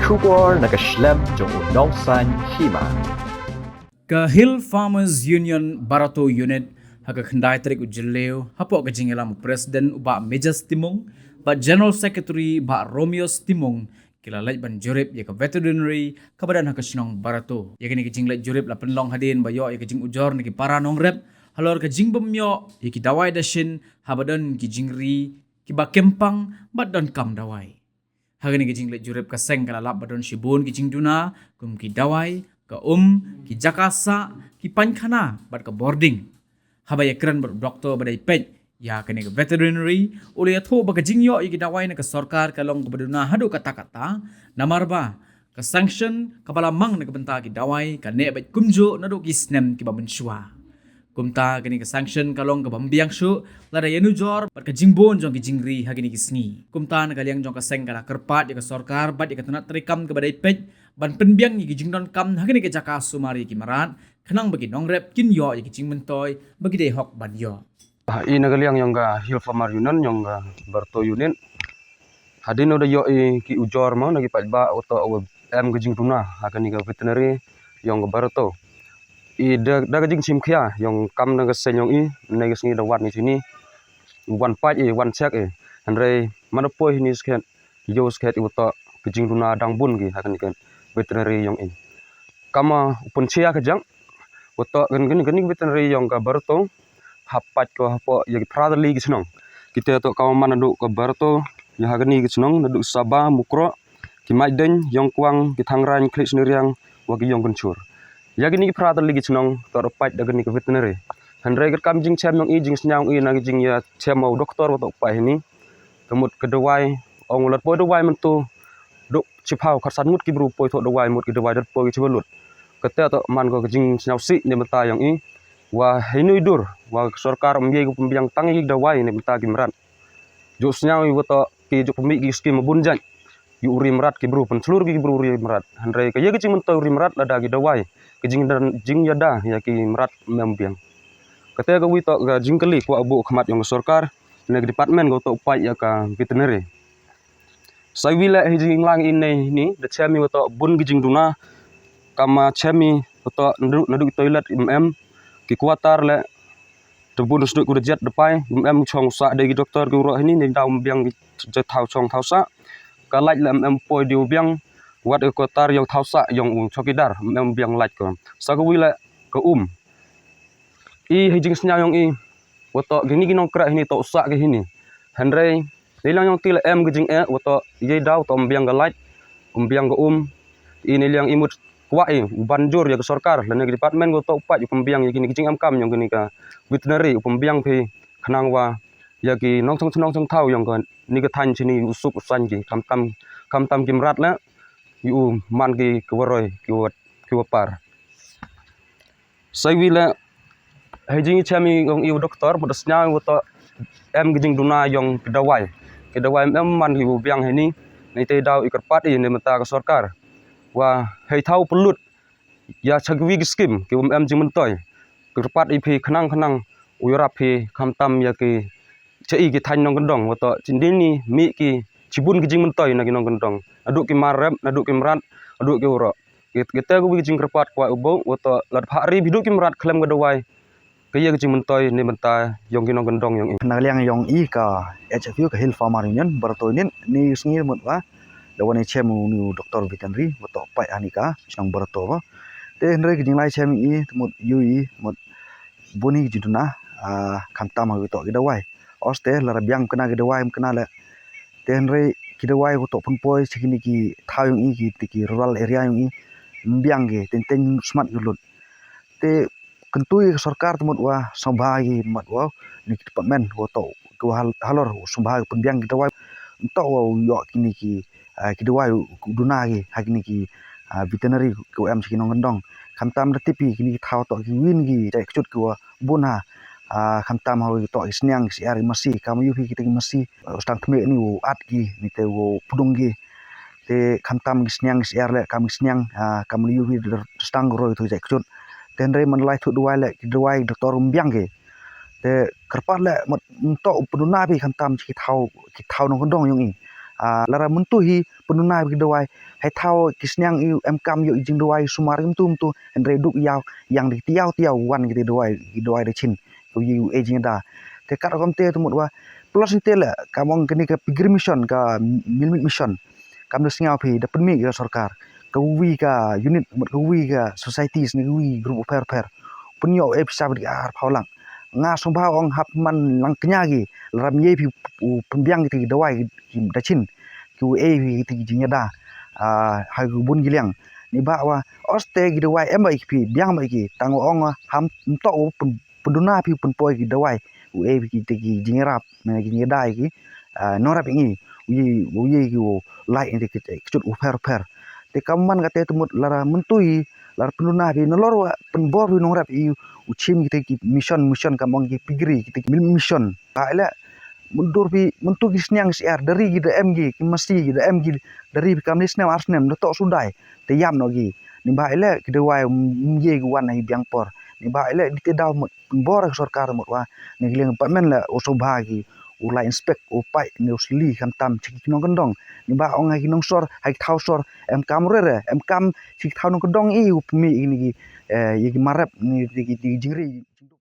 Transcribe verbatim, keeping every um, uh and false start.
Khubor na ka shlem jong u Nongsaiñ Hima. Ka Hill Farmers Union Barato Unit ha ka khyndai tarik u Jylliew, hapoh ka jingïalam u President u Bah Major Stimung bad General Secretary Bah Romeo Stimung, ki la leit ban jurip ïa ka veterinary kaba don ha ka shnong Barato. Ïa kane ka jingleit jurip la pynlong hadien ba ïoh ïa ka jingujor na ki para nongrep halor ka jingbym ïoh ïa ki dawai dashin haba don ki jingri kiba kempang bad donkam dawai. Ha kane ka jingleit jurip ka seng ka la lap ba don shibun ki jingduna, kum ki dawai, ka um, ki jaka sah, ki paikhana bad ka bording. Haba ïakren bad u doktor ba dei peit ïa kane ka veterinary, u la ïathuh ba ka jingïoh ïa ki dawai na ka sorkar ka long kaba duna haduh katta katta, namar ba ka sanction kaba la mang na ka bynta ki dawai ka neh beit kumjuh naduh ki snem kiba mynshuwa. Kumta kane ka sanction ka long kaba ym biang shuh lada ïanujor bad ka jingbun jong ki jingri ha kine ki sngi. Kumta na ka liang jong ka seng ka la kyrpad ïa ka sorkar bad ïa ka tnat treikam kaba dei peit ban pynbiang ïa ki jingdonkam ha kine ki jaka sumar ïa ki mrad, khnang ba ki nongrep kin ïoh ïa ki jingmyntoi ba ki dei hok ban ïoh. Ah, i na ka liang jong ka Hill Farmer Union jong ka Barato Unit. Hadien u da ïoh i ki ujor mo na ki paidbah u toh u em ka jingduna ha kane ka veterinary jong ka Barato. I da, da ka jingshim khia jong kam na ka seng jong i, na ka sngi da wan i shini, wan pait i, wan check i. Hynrei man da poi hini skhet, ïoh skhet i u toh ka jingduna dang bun ki ha kane ka veterinary jong i. Kama u pynshai ka jaka, u toh kan kan kan veterinary jong ka Barato, hap pait ko hapoh ïa ki phra tylli ki shnong. Kita toh kama man naduh ka Barato ïa ha kane ki shnong, naduh Saba, Mukroh, ki Maideiñ, Ïongkwang, ki Thangrain, Khliehsniariang, wa ki Ïongkynshur. Ïa kine ki phra tylli ki shnong toh da pait da kane ka veterinary. Hynrei ka kam jingchem jong i, jingsngew i na ka jingïachem u doktor wa toh pait hini. Ka mut ka dawai, ong u la poi dawai mynta duh shiphew khatsan ngut ki bru poi thoh dawai, mut ki dawai da poi ki shiwa lut. Kata toh man ko ka jingsngewsih na bynta jong i. Wa hynrei dur wa ka sorkar ym ïai ka pynbiang tang ïa ki dawai na bynta ki mrad. Ju sngew i wa toh ki ju pynmih ki skim bun jait ïa u ri mrad, ki bru pynshlur ki bru ri mrad. Hynrei ka ïa ka jingmyntoi u ri mrad lada ki dawai, ka jingdan, jingïada ïa ki mrad ym em biang. Kata ka wi toh ka jingkylli kwah buh khmat jong ka sorkar, na ka department ko toh pait ïa ka veterinary. Sa wi leh hi jinglang i nei ni, da chem i wa toh bun ki jingduna, kama chem i wa toh naduh, naduh toilet ym em, ki quarter leh, da bun sduk u da jet da pai, ym em chong sah, dei ki doktor ki u roh hini, ne daw ym biang ki thaw chong thaw sah. Ka light leh ym em poi dei u biang, wat ka quarter jong thaw sah jong u chowkidar, ym em biang light ko. Sa ka wi leh ka um. I hi jingsngew jong i, wa toh kini ki nongkreh hini toh sah ki hini. Hynrei, dei lang jong ki leh em ki jingeh, wa toh ïa daw toh ym biang ka light, ym biang ka um. I ni liang i mut kwah i u ban jur ïa ka sorkar lane ka department ko toh pait u pynbiang ïa kini ki jingem kam jong kini ka veterinary, u pynbiang phi khnang wa ïa ki nongchong chnong chong thaw jong kani ka thaiñ shini u suk u saiñ ki, khamtam, khamtam ki mrad leh ïa u man ki, ki wa roi, ki wa, ki wa par. Sa wi leh, ha i jingchem i jong i u doktor, mut da sngew i wa toh em ki jingduna jong ki dawai. Ki dawai ym em man ki u biang hini, na ite daw i kyrpad i na bynta ka sorkar. Wa hei thaw pynlut ïa cha ki wi ki skim, ki ym em jingmyntoi. Kyrpad i phi khnang khnang u ïarap phi khamtam ïa ki cha i ki thaiñ nongkyndong, wa toh chindin ni mih ki shibun ki jingmyntoi na ki nongkyndong. Naduh ki mar rep, naduh ki mrad, naduh ki u roh. Ki, kita ki wi ki jingkyrpad kwah u buh, wa toh lada phah ri phi duh ki mrad khlem ka dawai, ka ïa ki jingmyntoi na bynta jong ki nongkyndong jong i. Na ka liang jong i ka H F U, ka Hill Farmer Union Barato Unit, ni sngi mut wa da wan i chem u ni u doktor veterinary wa toh pait hani ka shnong Barato ba. Te hynrei ki jinglai chem i te mut ïoh i mut bun hi ki jingduna, ah, khamtam ha wi toh ki dawai. Oste lada biang kena ki dawai, kena leh. Te hynrei ki dawai ko toh pynpoi cha kini ki thaw jong i, ki, ki rural area jong i, ym biang ki, teng teng smat ki lut. Te kyntu ïa ka sorkar te mut wa sngewbha ki mut wa ni ki department ko toh ko hal-, halor sngewbha ki pynbiang ki dawai. Ntoh wa u ïoh kini ki, ah, ki dawai u, u duna ki ha kini ki, ah, veterinary ko em cha ki nongkyndong. Khamtam da tip i kini ki thaw toh ki win ki jait kjut ki wa bun ha, ah, khamtam ha wi toh ki sniang, ki syiar, ki masi, kam ïoh phi kita ki masi, ah, u sdang thymmai ni u at ki, ni te u pdung ki. Te khamtam ki sniang, ki syiar leh, kam ki sniang, ah, kam ïoh phi da sdang roi tu jait kjut. Te hynrei man lai thuh dawai leh, ki dawai doktor ym biang ki. Te kyrpad leh mut ntoh u pynduna phi khamtam ki thaw, ki thaw nongkyndong jong i. Ah, lada mynta hi pynduna ïa ki dawai, hei thaw ki sniang ïa u em kam ïoh i jingdawai sumar mynta mynta, hynrei duk ïaw, ïang da ki tiaw tiaw wan ki dawai, ki dawai da chin. Ka wi u e jingda. Te kat rukom te te mut wa, plus te la, ka mong kane ka piggery mission, ka Meal Meet Mission. Kam da sngew phi, da pynmih ka sorkar. Ka wi ka unit, mut ka wi ka society, sne ka wi group u pher pher. Pynïoh e pisa bad ki ar phaw lang. Nga sngewbha ong hap man lang kñia ki, lada ym ye phi u pynbiang ki dawai ki da chin. Ki u e phi ki jingïada. Ah, ha ki bun ki liang. Ni ba wa, oste ki dawai em ba ki phi, biang ba ki, tang ong wa, ham, ym toh u pyn pynduna phi pynpoi ki dawai. U e phi ki te ki jingïarap, ne ki jingïada ki, ah, nongrep ïa ngi. U ye, u ye ki u lait ïa ki kjut u pher pher. Te ka man kata te mut lada mynta hi, lada pynduna phi, nalor wa pynbor phi nongrep ïa u chim ki te ki mission, mission ka mong ki piggery, ki te ki Meal Meet Mission. Ba ïa la, mynta phi, mynta ki sniang syiar, da ri ki da em ki, ki masi ki da em ki, da ri phi kam ni snem ar snem, da toh sudai, te ïam noh ki. Ni ba ïa la, ki dawai, ym ye ki wan hi biang por. Ni ba ïa la, di te daw mut, pynbor ka sorkar mut wa, ne ki liang department la, u sngewbha ki, u la inspect, u peit, ne u sli khamtam, cha ki nongkyndong. Ni ba ong ha ki nongsor, ha ki thaw sor, em kam re re, em kam, cha ki thaw nongkyndong i, u pynmih ïa kine ki, eh, ïa ki marep, ne ïa ki, ïa ki jingri.